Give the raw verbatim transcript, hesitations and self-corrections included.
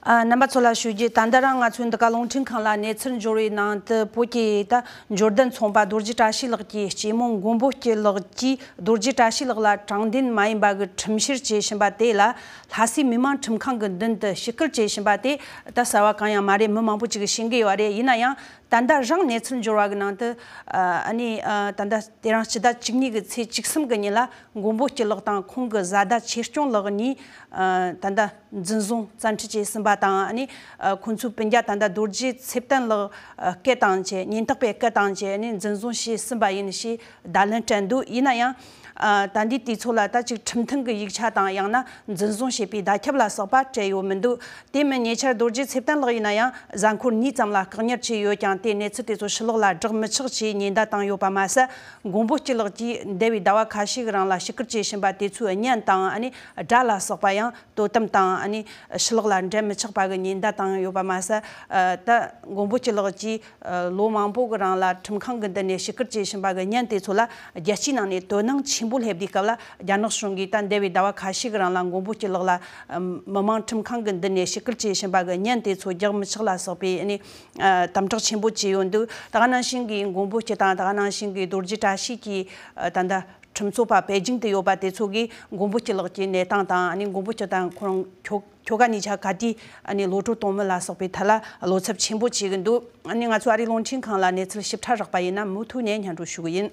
ཨ། རྣམ་པ་ཚོ་ལ་ཞུ་རྒྱུ། ད་ལྟ་རང་ང་ཚོའི་འདི་ག་རླུང་འཕྲིན་ཁང་ལ་གནས་ཚུལ་འབྱོར་བའི་ནང་དུ། བོད་ཀྱི་ད་འབྱོར་ལྡན་ཚོང་པ་རྡོ་རྗེ་བཀྲ་ཤིས་ལགས་ཀྱི་སྐྱེས་མོ་མགོན་པོ་སྐྱིད་ལགས་ཀྱིས་རྡོ་རྗེ་བཀྲ་ཤིས་ལགས་ལ་དྲང་བདེན་མ་ཡིན་པ་གི་ཁྲིམས་བཤེར་བྱེད་བཞིན་པ་དེ་ལ། ལྷ་སའི་མི་དམངས་ཁྲིམས་ཁང་གི་མདུན་དུ་ཞི་བཀུར་བྱེད་བཞིན་པ་དེ་ད་གསར་བ་གང་ཡང་མ་རེད། མི་མང་པོ་ཅིག་གིས་ཤེས་ཀྱི་ཡོད་རེད། ཡིན་ན་ཡང་ད་ལྟ་རང་གནས་ཚུལ་འབྱོར་བ་གི་ནང་དུ། ཨ་ནི་ཨ་ད་ལྟ་དེ་རིང་སྤྱི་ཟླ་བཅུ་གཉིས་གི་ཚེས་བཅུ་གསུམ་གི་ཉིན་ལ། མགོན་པོ་སྐྱིད་ལགས་དང་ཁོང་གི་བཟའ་ཟླ་ཆོས་སྐྱོང་ལགས་གཉིས། ཨ་ད་ལྟ་འཛིན་བཟུང་བཙན་ཁྲིད་བྱས་ཟིན་པ་དང་། ཨ་ནི་ཨ་ཁོང་ཚོའི་སྤུན་ཀྱག་ད་ལྟ་རྡོ་རྗེ་ཚེ་བརྟན་ལགས་ཨ་སྐད་བཏང་བྱས། ཉེན་རྟོག་པས་སྐད་བཏང་བྱས། ཨ་ནི་འཛིན་བཟུང་བྱས་ཟིན་པ་ཡིན་ཞེས་བརྡ་ལན་སྤྲད་འདུག་ཡིན་ན་ཡང་། ཨ་ད་ལྟའི་དུས་ཚོད་ལ་ད་ཅིག་ཁྲིམས་མཐུན་གྱི་ཡིག་ཆ་དང་། ཡང་ན་འཛིན་བཟུང་བྱས་པའི་བརྡ་ཁྱབ་ལ་སོགས་པ་སྤྲད་ཡོད་མི་འདུག་དེ་མིན་ཉེ་ཆར་རྡོ་རྗེ་ཚེ་བརྟན་ལགས་ཡིན་ན་ཡང་། གཟའ་འཁོར་གཉིས་ཙམ་ལ་བཀག་ཉར་བྱས་ཡོད་ཀྱང་། དེ་གནས་ཚུལ་དེ་ཚོ་ཕྱི་ལོགས་ལ་བསྒྲགས་མི་ཆོག་ཅེས་ཉེན་བརྡ་བཏང་ཡོད་པ་མ་ཟད། མགོན་པོ་སྐྱིད་ལགས་ཀྱིས་འདས་པའི་ཟླ་བ་ཁ་ཤས་ཀྱི་རིང་ལ་ཞི་བཀུར་བྱེད་བཞིན་པ་དེ་ཚོའི་བརྙན་དང་། ཨ་ནི་སྒྲ་ལ་སོགས་པ་ཡང་དོ་དམ་དང་། ཨ་ནི་ཕྱི་ལོགས་ལ་འགྲེལ་མི་ཆོག་པ་གི་ཉེན་བརྡ་བཏང་ཡོད་པ་མ་ཟད། ཨ་ད་མགོན་པོ་སྐྱིད་ལགས་ཀྱིས་ཨ་ལོ་མང་པོ་གི་རིང་ལ་ཁྲིམས་ཁང་གི་མདུན་ནས་ཞི་བཀུར་བྱེད་བཞིན་པ་གི་བརྙན་དེ་ཚོ་ལ་རྒྱལ་སྤྱིའི་ནང་ནས་དོ་སྣང་ཆེན་པོ་སླེབས་དུས་སྐབས་ལ། རྒྱ་ནག་གཞུང་གིས་ད་འདས་པའི་ཟླ་བ་ཁ་ཤས་ཀྱི་རིང་ལ་མགོན་པོ་སྐྱིད་ལགས་ལ་ཨ་མི་དམངས་ཁྲིམས་ཁང་གི་མདུན་ནས་ཞི་བཀུར་བྱེད་བཞིན་པ་གི་བརྙན་དེ་ཚོ་རྒྱག་མི་ཆོག་ལ་སོགས་པའི། ཨ་ནི་ཨ་དམ་དྲག་ཆེན་པོ་བྱས་ཡོད་འདུག་ད་ག་ནང་བཞིན་གྱི་མགོན་པོ་སྐྱིད་དང་། ད་ག་ནང་བཞིན་གྱི་རྡོ་རྗེ་བཀྲ་ཤིས་ཀྱི་ཨ་ད་ལྟ་ཁྲིམས་རྩོད་པ་པེ་ཅིང་དུ་ཡོད་པ་དེ་ཚོ་གིས་མགོན་པོ་སྐྱིད་ལགས་ཀྱི་གནས་སྟངས་དང་། ཨ་ནི་མགོན་པོ་སྐྱིད་དང་ཁོ་རང་ཁྱོ་ཁྱོ་ག་གཉིས་ཆ་ག་དུས་ཨ་ནི་གློད་གྲོལ་གཏོང་མིན་ལ་སོགས་པའི་ཐད་ལ་བློ་འཚབ་ཆེན་པོ་བྱེད་ཀྱི་འདུག་ཨ་ནི་ང་ཚོ་ཨ་རིའི་རླུང་འཕྲིན་ཁང་ལ་གནས་ཚུལ་ཞིབ་ཕྲ་རག་པ་ཡིན་ན་མུ་མཐུད་ནས་སྙན་སྒྲོན་ཞུ་གི་ཡིན།